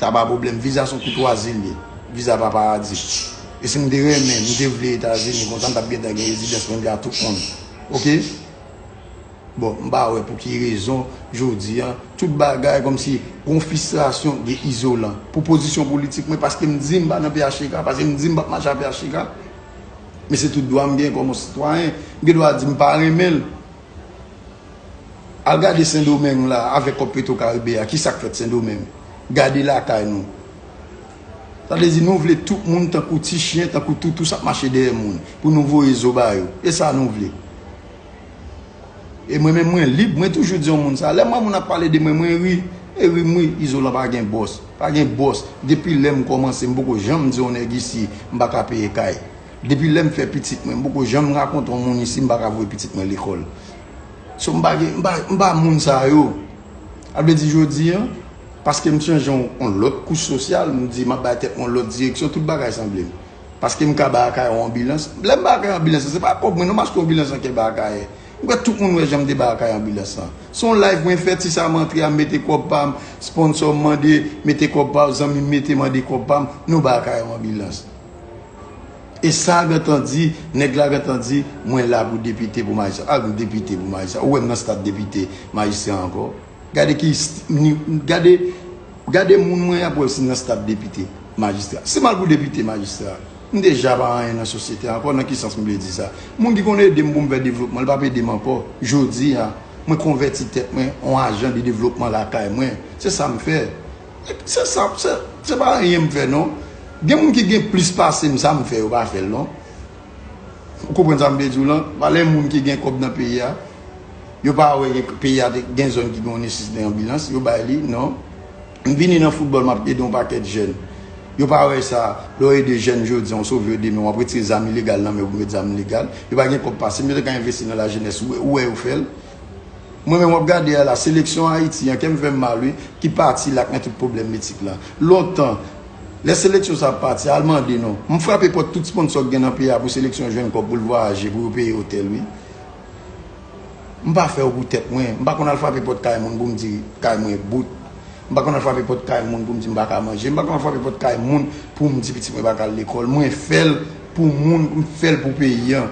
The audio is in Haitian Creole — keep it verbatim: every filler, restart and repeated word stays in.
Sa pa pwoblèm. Viza se yon koutwazi l ye. Viza pa paradi. E si m te renmen, m te vle Etazini, konsa m t ap gentan gen rezidans mwen, m te a tout moun. Oke? Bon, m pa wè pou ki rezon, jodi a, tout bagay kòmsi gon fristrasyon de Izolan. Pou pozisyon politik mwen, paske m di m pa nan P H T K, paske m di m p ap mache a P H T K. Men se tout dwa m gen kòm yon sitwayen. M gen dwa di m pa renmen l. Al gade Sendomeng la, avèk kòb Petro Caribe a, ki sa k fèt Sendomeng? Gade lakay nou. Sa vle di nou vle tout moun tankou ti chen, tankou toutou s ap mache dèyè moun, pou nou voye zo ba yo. E sa nou vle. E mwen menm mwen lib, mwen toujou di yon moun sa. Lè m wè moun ap pale de mwen, mwen ri. E ri m ri, Izolan pa gen bòs. Pa gen bòs. Depi lè m kòmanse, m poko janm di yon nèg isi, m pa ka peye kay. Depi lè m fè pitit mwen, m poko janm rakonte yon moun isi, m pa ka voye pitit mwen lekòl. So m pa gen, m pa, m pa moun sa yo. Sa vle di jodi a, paske m chanje yon, yon lòt kouch sosyal, m di m ap bay tèt mwen yon lòt direksyon, tout bagay sanble m. Paske m ka bay Akayè yon anbilans. Lè m bay Akayè anbilans, se pa kòb mwen non, m achte yon anbilans nan kè bay Akayè. M kwè tout moun wè jan m te bay Akayè anbilans lan. Se yon live mwen fè, ti sa m antre a, m mete kòb pa m, sponsò m mande, mete kòb pa w, zanmi m mete mande kòb pa m, nou bay Akayè yon anbilans. E sa gentan di, nèg la gentan di, mwen la pou depite pou majistra. A, depite pou majistra. Ou wè m nan stad depite, majistra ankò. Gade ki, gade, gade moun mwen ap wè si nan stad depite, majistra. Si m al pou depite, majistra, m deja pa anyen nan sosyete ankò, nan ki sans m vle di sa? Moun ki konn ede m pou m fè devlopman, li p ap ede m ankò. Jodi a, mwen konvèti tèt mwen an ajan de devlopman lakay mwen. Se sa m fè. Se sa, se, se pa anyen m fè non. Gen moun ki gen plis pase m, sa m fè, yo pa fè l non. Ou konprann sa m vle di w lan? Valè moun ki gen kòb nan peyi a, yo pa wè gen, peyi a te, gen zòn ki gen yon nesesite anbilans, yo bay li, non. M vini nan foutbòl, m ap ede yon pakèt jèn. Yo pa wè sa, lè w ede jèn jodi a, w sove yo demen, w ap retire zam ilegal nan men yo pou met zam legal. Yo pa gen kòb pase m, yo te ka envesti nan lajenès, ou wè, ou wè yo fè l. Mwen menm w ap gade a la, seleksyon Ayiti an, kè m fè m mal wi, ki pati la k nan tout pwoblèm etik la. Lontan, lè seleksyon sa ap pati, al mande non. M frape pòt tout sponsò k gen nan peyi a pou seleksyon jwenn kòb pou l vwayaje, pou yo peye otèl wi. M pa fè yo pou tèt mwen. M pa konn al frape pòt kay moun pou m di kay mwen bout. M pa konn al frape pòt kay moun pou m di m pa ka manje. M pa konn al frape pòt kay moun pou m di pitit mwen pa ka al lekòl. Mwen fè l pou moun, m fè l pou peyi an.